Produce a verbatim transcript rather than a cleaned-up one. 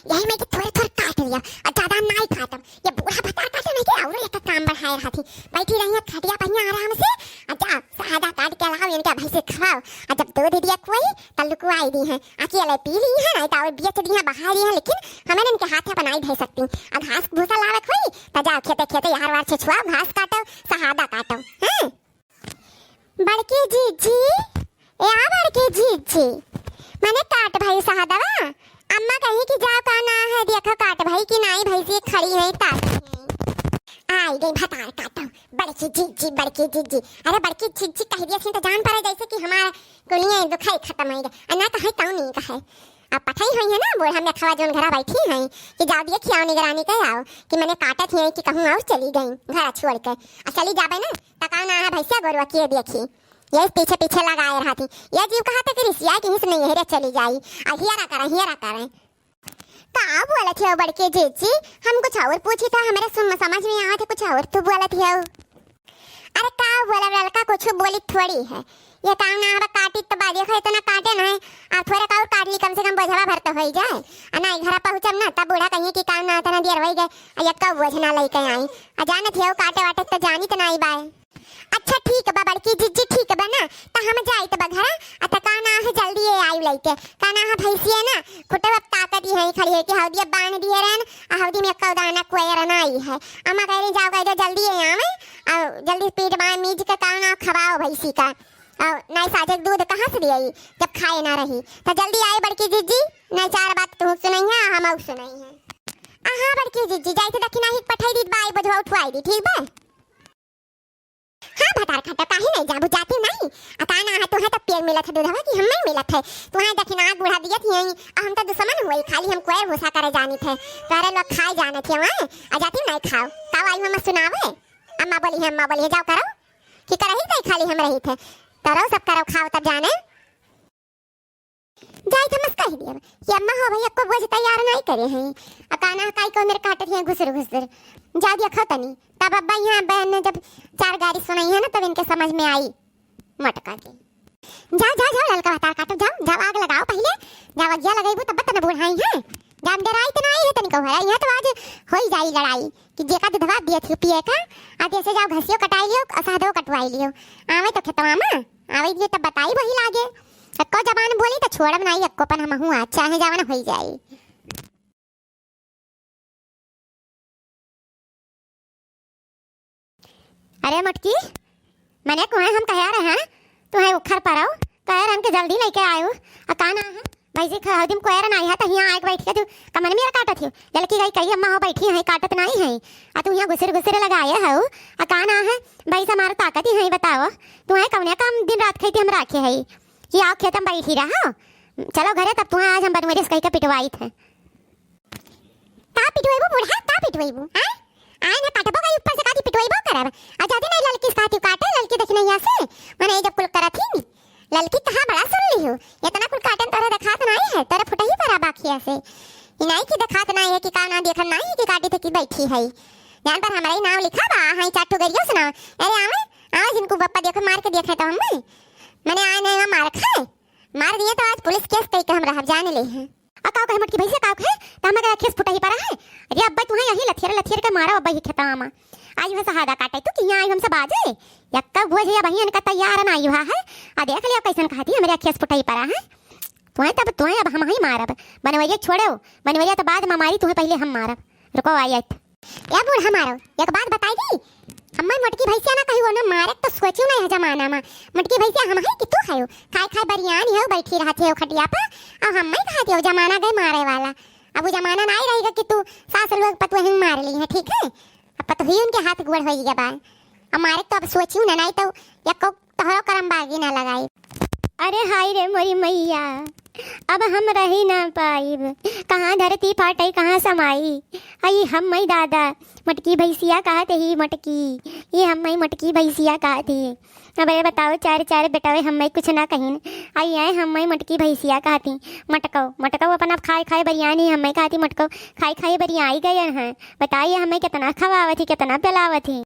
यही में कि थोड़े थोड़े काट लिया, अउर ज्यादा नाहीं काटब। ये बूढ़ा भतार काटे नहीं के, अउर एक काम बढ़ाए रहती। बैठी रही है खटिया पर हियाँ आराम से, अउर जा, शहादा काट के लाओ, इनका भैंसे खवाओ। अउर जब दूध दिया कोई, तब लुकवाई दी है, अकेले पी ली है, नहीं तो अउर बेच दी है, बहा दी है, लेकिन हमें इनके हाथ है बनाई दे सकती। अउर घास भूसा लावक होई, तो जाओ खेते खेते यार वार छुछुआओ, घास काटो, शहादा काटो, हैं? बड़की जीजी, ए आ बड़की जीजी, मने काट भई शहदवा। अम्मा कही कि जाओ का ना है, देखो काट भई कि नाई, भैंसी खड़ी है, ताकि है। आई गई भतार काटो, बड़की जीजी, बड़की जीजी। अरे बड़की जीजी कह दिया थी तो जान पड़े जैसे कि हमार कुलिया दुखाई खत्म हो गया। अ ना कहे तऊ नहीं कहे। अब पठाई हुई है ना बूढ़ा मेखवा जोन घरा बैठी हैं कि जाओ देखिए आओ निगरानी के आओ कि मने काटत ही हैं कि कहूँ और चली गई घर छोड़ के। आ चली जाबे ना त का ना है भैंसिया गोरुआ के देखी, ये पीछे पीछे लगाए रहती। ये जीव कहा था कि रिसिया की हिस नहीं है रे चली जाई। आ हियरा करें, हियरा करें। का बोलत हो बड़के जीजी? हम कुछ और पूछी था, हमरे सुन समझ में आवत है कुछ और तू बोलत हो। अरे का बोला लड़का, कुछ बोली थोड़ी है। ये काम ना हवा काटी तो बाजे खा इतना काटे ना है। आ थोड़ा का और काट ली, कम से कम बोझवा भर तो होई जाए। आ ना घर पहुँचम ना तब बूढ़ा कहिए कि काम ना इतना देर होई गए। आ ये का बोझ ना लेके आई। आ जाने थे काटे वाटे तो जानी तो ना आई बाय। अच्छा ठीक बा बड़की जीजी, ठीक बा ना, त हम जाइत बा घरा। आ त का ना है जल्दी ये आई लइके, का ना है भैंसिया ना खुटे अब ताकत ही है खड़ी है कि हौदी अब बांध दिए रहन, आ हौदी में एक्का दाना कोयर ना आई है। अम्मा कह रही जाओ कह दो जल्दी ये आवे, आ जल्दी पीट बाय मीज के का ना खवाओ भैंसी का, आ नाई साजे के दूध कहाँ से दिए जब खाए ना रही, त जल्दी आए बड़की जीजी, नाई चार बात तू सुनाई है हम और सुनाई है। आ हाँ बड़की जीजी जाइत दखिना ही पठाई दी बाई बोझवा उठवाई दी, ठीक बा? हाँ भतार खाटा काहे नहीं जाबू जाती नहीं। आ का ना है तुहे तो पेड़ मिलत है दूधवा कि हम नहीं मिलत है। तुहे दखिना बूढ़ा दियत ही आ हम तो दुश्मन हुए खाली हम कोयर भूसा करे जानी थे। तोरे लोग खाए जाने थे वहाँ आ जाती नहीं खाओ। का आई हम सुनावे। अम्मा बोली है, अम्मा बोली है जाओ करो। कि करही नहीं खाली हम रही थे। करो सब करो खाओ तब जाने। जाई थमस कह दिया कि अम्मा हो भई एक्को बोझ तैयार नहीं करे हैं। आ काना काई को मेरे काटत हैं घुसर घुसर। जाओ देखो तनी। तब अब्बा यहाँ बहन ने जब चार गारी सुनाई है ना तब इनके समझ में आई। मटका के। जाओ जाओ जाओ ललका भतार काटो जाओ जाओ आग लगाओ पहले। जाओ अगिया लगेबू तब तने बुढ़ाई है। जाओ डराई तो नहीं है तनिको है यहाँ तो आज होई जाई लड़ाई। कि जेका दूधवा दिए थी पिए का। आ जैसे जाओ घसियो कटाई लियो आ शहदो कटवाई लियो। आवे तो खेतवा में आवे ये तब बताई वही लागे। एक्को जबान बोली तो छोड़ब नाई एक्को पन हमहू आज चाहे जवन होई जाई। अरे मोटकी, मने कुहे हम कहे रहे हैं, तुहे उखर परौ, कहे रहन के जल्दी लेके आयो। आ का ना है, भैंसी खा दिन कोयर ना है, तो हियाँ आके बैठ के तू कमन मेरा काटत हो। ललकी गई कही अम्मा हो बैठी है, काटत नहीं है। आ तू हियाँ घुसर घुसर लगाए हो। आ का ना है, भैंस हमार ताकत ही है, बताओ। तुहे कौने काम दिन रात खाई हम राखे है। कि आओ खेत में बैठी रहो। चलो घरे तब तुहे आज हम बनवरिस कह के पिटवाई थे। का पिटवैबू बूढ़ा, का पिटवैबू, हैं? आए ना काटबो गई ऊपर से काटी पिटवैबो करब। आ जादे नहीं ललकी से काटी काटे, ललकी देखी नहीं आसे। मने जब कुल करत ही, ललकी कहा बड़ा सुन ली हो। इतना कुल काटन तोरे देखात नहीं है, तोरे फुटही पर आबा खिया से। ई नहीं कि देखात नहीं है कि का ना देखन नहीं है कि काटी थे कि बैठी है। जान पर हमारा ही नाम लिखा बा, हाँ चार ठो गरियो सुनाओ। अरे आवे, आवे जिनको बप्पा देखो मार के देखे तो हम। मने आए नहीं मार खाए। मार दिए तो आज पुलिस केस कई के हम रहब जान ले हैं। आ काव कहे मोटकी भैंसे काव कहे, त हमें कहे खेस फुटही परा है। अरे अब्बा तुहे यही लथियर लथियर के मारा अब्बा ही खेता मा। आई है सहादा काटे तू कि यहाँ आई हमसे बाजे। यक्का बोझ या बहियन का तैयार ना आई हुआ है। आ देख लिया कैसन कहती हमरे खेस फुटही परा है। तुहे तब तुहे अब हम ही मारब। बनवैया छोड़ो, बनवैया तो बाद में मारी तुहे पहले हम मारब। रुको आई आइत। या बूढ़ा मारो, एक बात बताई दी। हम्मे मोटकी भैंसिया ना कही वो ना मारे तो सोचियो ना यह जमाना मा। मोटकी भैंसिया हम है कि तू है? खाए खाए बरियानी है बैठी रहती है खटिया पर। अब हम्मे कहा थी जमाना गए मारे वाला। अब वो जमाना ना ही रहेगा कि तू सास लोग पतोहिन मार ली है, ठीक है? अब पतोहिन के हाथ गोड़ हो गया बा। अब मारे तो अब सोचियो ना, नहीं तो या को तोहरो करम बागी ना लगाई। अरे हाय रे मोरी मैया, अब हम रही ना पाइब। कहाँ धरती फाटे, कहाँ समाई। आई हम मई दादा, मोटकी भैंसिया कहत ही मोटकी, ये हम मई मोटकी भैंसिया कहत ही। अब ये बताओ, चार चार बेटावे हम मई कुछ ना कहिन। आई आए हम मई मोटकी भैंसिया कहती, मटको, मटको अपन अब खाए खाए बरियानी, हम मई कहती मटको, खाए खाए बरियाई गए हैं। बताइए हमें कितना खवावत ही, कितना पिलावत ही।